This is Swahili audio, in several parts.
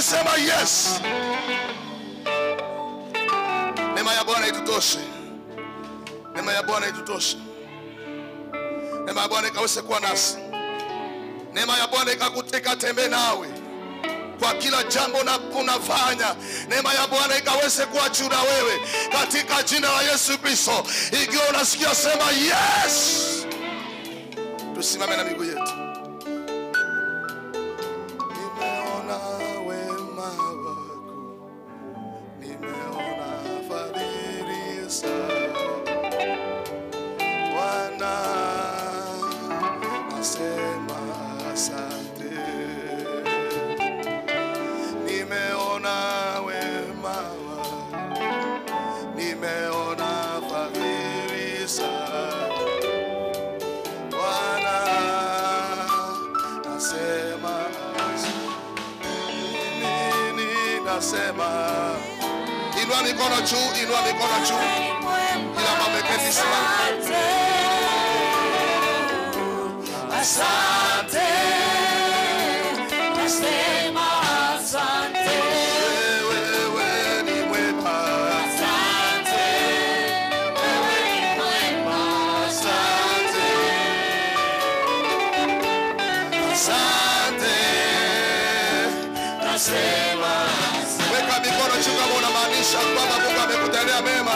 sema yes. Neema ya Bwana itutoshe. Neema ya Bwana itutoshe. Neema ya Bwana ikaweze kuwa nasi. Neema ya Bwana ikatembee nawe kwa kila jambo na unafanya. Neema ya Bwana ikaweze kuwa juu na wewe katika jina la Yesu Kristo. Ikiwa unasikia sema yes. Tusimame na miguu yetu. Nimeona wema wako, nimeona fadhili zako Bwana, nasema asante. Nimeona wema wako, nimeona fadhili zako Bwana, nasema nini, nasema. Inua mikono juu, inua mikono juu. Ila mameketi simama. Asante, nasema asante. Wewe ni mwema. Asante, wewe ni mwema. Asante, asante, Nasema Weka mikono juu kama unamaanisha kwamba Mungu amekutendea mema.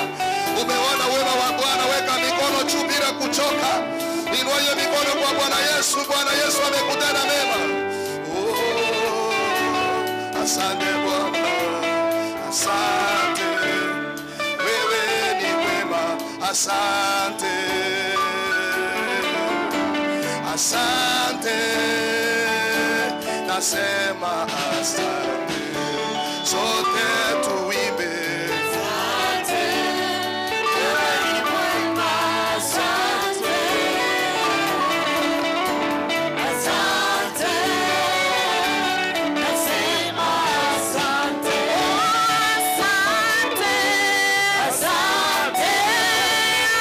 Umeona wema wa Bwana, weka mikono juu bila kuchoka. Inua hiyo mikono kwa Bwana Yesu. Bwana Yesu amekutenda mema. Oh, asante Bwana, asante. Wewe ni mwema, asante. Asante, nasema asante. Sote tuimbe. Asante, wewe ni mwema. Asante, asante, nasema asante. Asante, asante,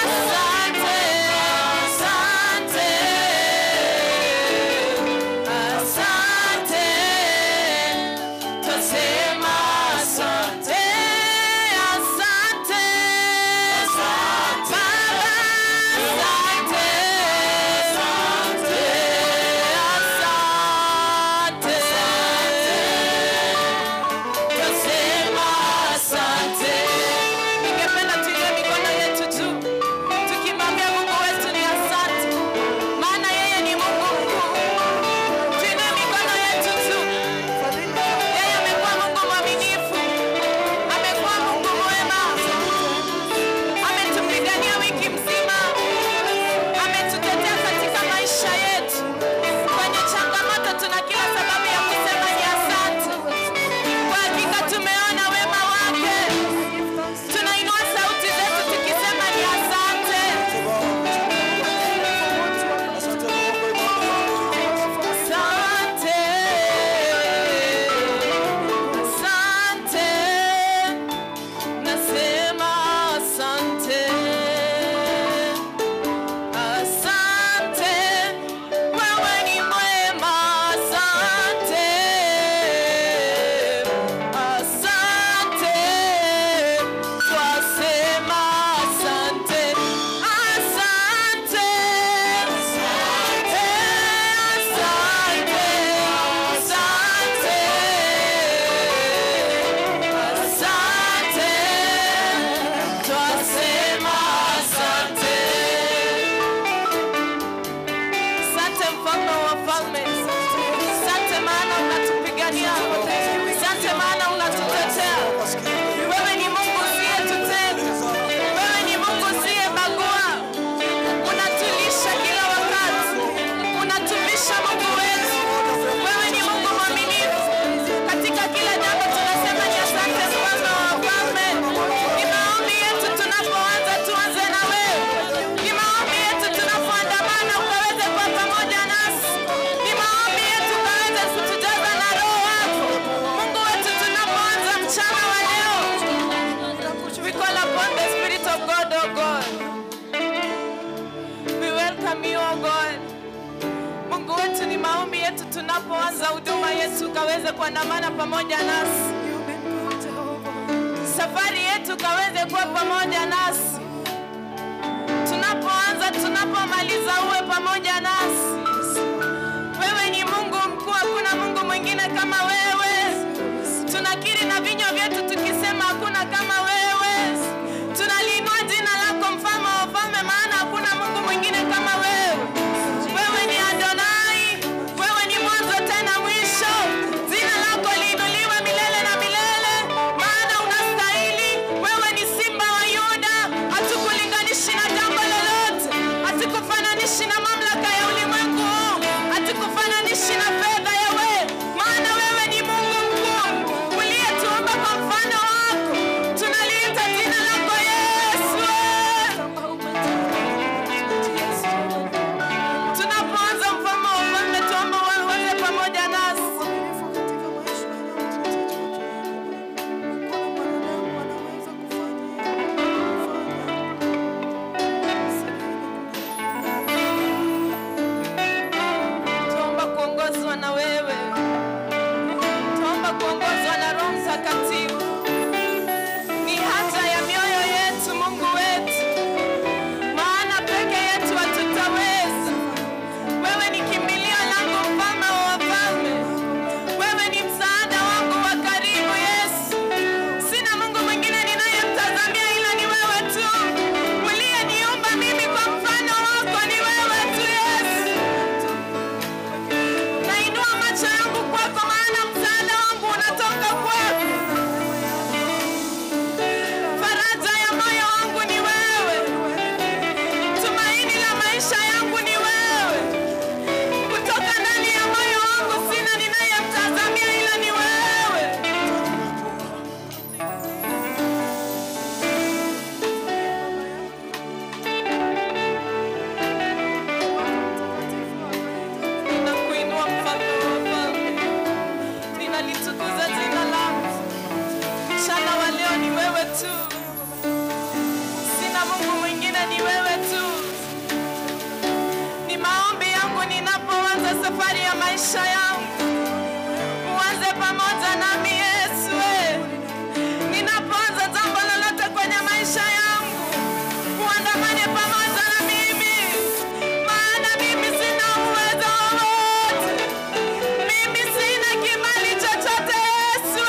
asante, asante, asante, tasema asante. Tunapoanza huduma yetu kaweze kuandamana pamoja nasi. Safari yetu kaweze kuwa pamoja nasi. Tunapoanza, tunapomaliza uwe pamoja nasi. Wewe ni Mungu mkuu, hakuna Mungu mwingine kama wewe. Tunakiri na vinywa vyetu tukisema hakuna kama wewe. Tunaliinua jina lako mfalme wa wafalme, maana hakuna Mungu mwingine kama wewe. Wewe ni Adonai, wewe ni mwanzo tena mwisho. Jina lako liinuliwe milele na milele, maana unastahili. Wewe ni Simba wa Yuda, hatukulinganishi na jambo lolote, hatukufananishi na mamlaka ya ulimwengu huu, hatukufananishi na fedha ya wewe, maana wewe ni Mungu mkuu uliyetuumba kwa mfano wako. Tunaliita jina lako Yesu. Tunapoanza mfalme wa wafalme, tuombe uwe pamoja nasi. Tuomba kuongozwa na wewe, tuomba kuongozwa na Roho Mtakatifu. Ni haja ya mioyo yetu, Mungu wetu, maana peke yetu hatutaweza. Wewe ni kimbilio langu, mfalme wa wafalme. Wewe ni msaada wangu wa karibu, Yesu. Sina Mungu mwingine ninayemtazamia ila ni wewe tu. Uliyeniumba mimi kwa mfano wako ni wewe tu, Yesu. Nainua macho yangu kwako, maana msaada wangu unatoka kwako. Faraja ya moyo wangu ni wewe. Tumaini la maisha yangu ni wewe. Kutoka ndani ya moyo wangu sina ninayemtazamia ila ni wewe. Ninakuinua mfalme wa wafalme, ninalitukuza jina lako. Mchana wa leo ni wewe tu, sina Mungu mwingine, ni wewe tu. Ni maombi yangu ninapoanza safari ya maisha yangu, uanze pamoja nami Yesu. Ninapoanza jambo lolote kwenye maisha yangu, uandamane pamoja na mimi, maana mimi sina uwezo wowote, mimi sina kibali chochote Yesu,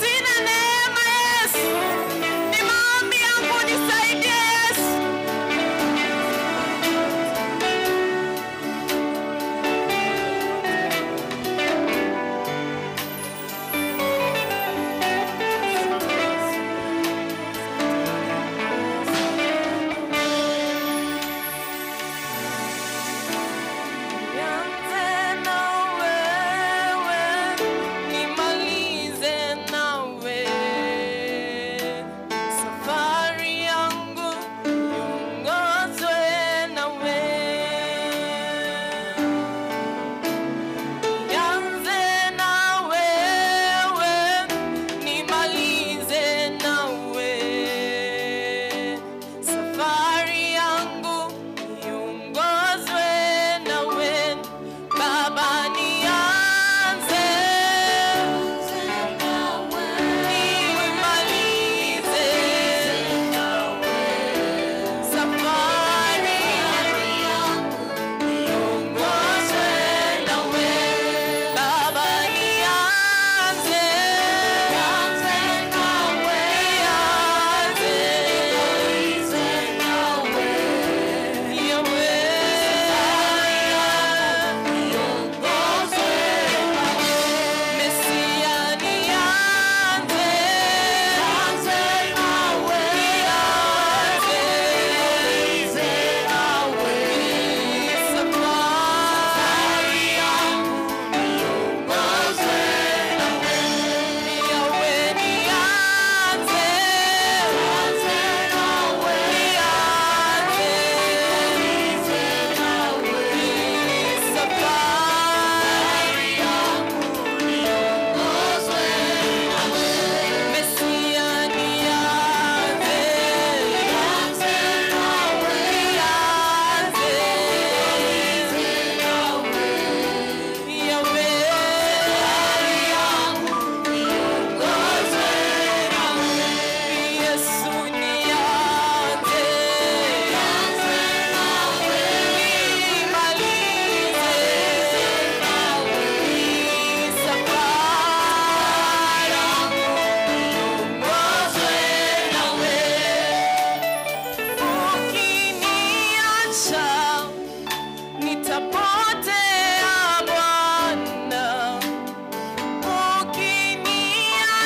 sina neema Yesu. Ni maombi yangu nisaidie Yesu.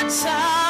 Nimeacha.